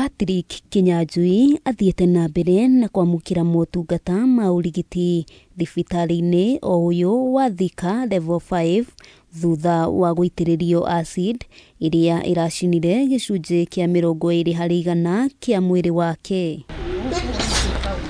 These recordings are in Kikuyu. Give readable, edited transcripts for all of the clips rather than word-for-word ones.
Patrick Kinyanjui athiĩte na mbere na kwamũkĩra motungata ma ũrigiti thibitarĩ-inĩ o ũyũ wa Thika Level 5 thutha wa gũitĩrĩrio acid ĩrĩa ĩracinire gĩcunjĩ kĩa 20% kĩa mwĩrĩ wake.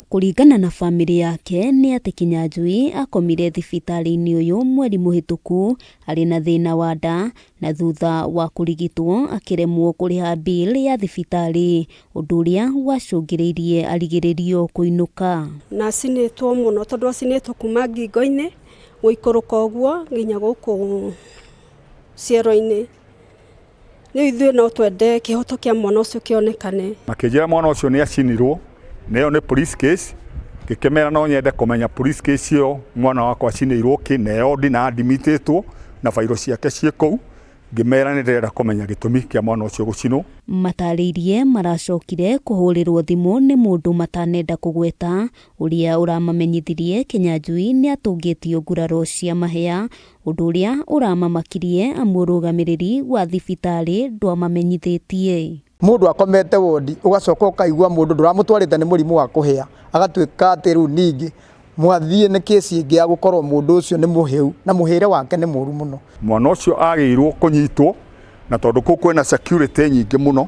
Kũringana na bamĩrĩ yake nĩ atĩ Kinyanjui akomire thibitarĩ-inĩ ũyũ mweri mũhĩtũku arĩ na thĩna wa nda na thutha wa kũrigitwo akĩremwo kũrĩha bill ya thibitarĩ ũndũ ũrĩa wacũngĩrĩirie arigĩrĩrio kũinũka. Na acinĩtwo mũno tondũ acinĩtwo kuma ngingo-inĩ gũikũrũka ũguo nginya gũkũ ciero-inĩ. Rĩu ithuĩ no twende kĩhoto kĩa mwana ũcio kĩonekane. Makĩnjĩra mwana ũcio nĩ acinirwo na ĩyo nĩ police case, ngĩkĩmera no nyende kũmenya police case ĩyo mwana wakwa acinĩirwo kĩ na ĩyo ndina admitĩtwo na bairo ciake ciĩ kũu, ngĩmera nĩ ndĩrenda kũmenya gĩtũmi kĩa mwana ũcio gũcinwo. Matarĩirie maracokire kũhũrĩrwo thimũ nĩ mũndũ matanenda kũgweta ũrĩa ũramamenyithirie Kinyanjui nĩatũngĩtio nguraro cia mahĩa ũndũ ũrĩa ũramamakirie amu ũrũgamĩrĩri wa thibitarĩ ndwamamenyithĩtie. Mũndũ akomete wondi ũgacoka ũkaigua mũndũ ndũramũtwarĩte nĩ mũrimũ wa kũhĩa agatuĩka atĩ rĩu ningĩ mwathiĩ nĩ kĩci ĩngĩ ya gũkorwo mũndũ ũcio nĩ mũhĩu na mũhĩre wake nĩ mũru mũno. Mwana ũcio agĩrĩirwo kũnyitwo na tondũ kũu kwĩna security nyingĩ mũno,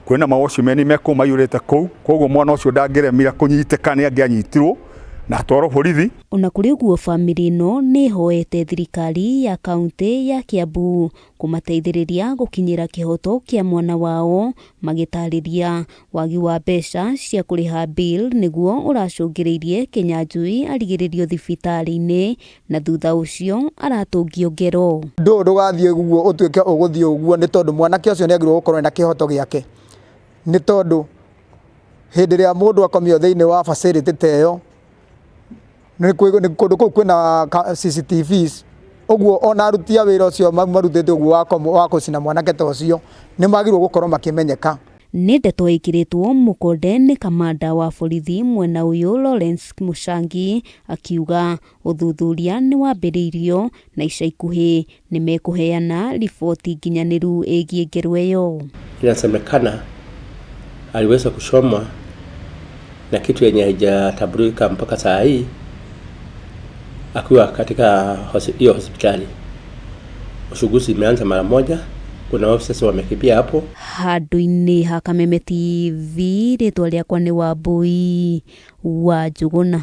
kwĩna ma watchman me kũu maiyũrĩte kũu, koguo mwana ũcio ndangĩremire kũnyitĩka nĩ angĩanyitirwo na atwarwo borithi. Ona kũrĩ ũguo bamĩrĩ ĩno nĩ ĩhoete thirikari ya kauntĩ ya Kiambu kũmateithĩrĩria gũkinyĩra kĩhoto kĩa mwana wao magĩtarĩria wagi wa mbeca cia kũrĩha bill nĩguo ũracũngĩrĩirie Kinyanjui arigĩrĩrio thibitarĩ-inĩ na thutha ũcio aratũngio ngero. Ũndũ ũyũ ndũgathiĩ ũguo ũtuĩke ũgũthiĩ ũguo nĩ tondũ mwanake ũcio nĩ agĩrĩirwo gũkorwo ena kĩhoto gĩake, nĩ tondũ hĩndĩ ĩrĩa mũndũ akomio thĩinĩ wa facility ta ĩyo, kũndũ kũu kwĩna CCTVs, ũguo ona aruti a wĩra ũcio marutĩte ũguo wa gũcina mwanake ta ũcio, nĩ magĩrĩirwo gũkorwo makĩmenyeka. Nĩ ndeto ĩkĩrĩtwo mũkonde nĩ kamanda wa borithi mwena ũyũ Lawrence Muchangi akiuga ũthuthuria nĩ wambĩrĩirio na ica ikuhĩ nĩ mekũheana riboti nginyanĩru ĩgiĩ ngero ĩyo. Inasemekana aliweza kuchomwa na kitu yenye haijatambulika mpaka saa hii akiwa katika hiyo hospitali. Uchunguzi imeanza mara moja, kuna officers wamekimbia hapo. Handũ-inĩ ha Kameme TV rĩtwa rĩakwa nĩ Wambui wa Njũgũna.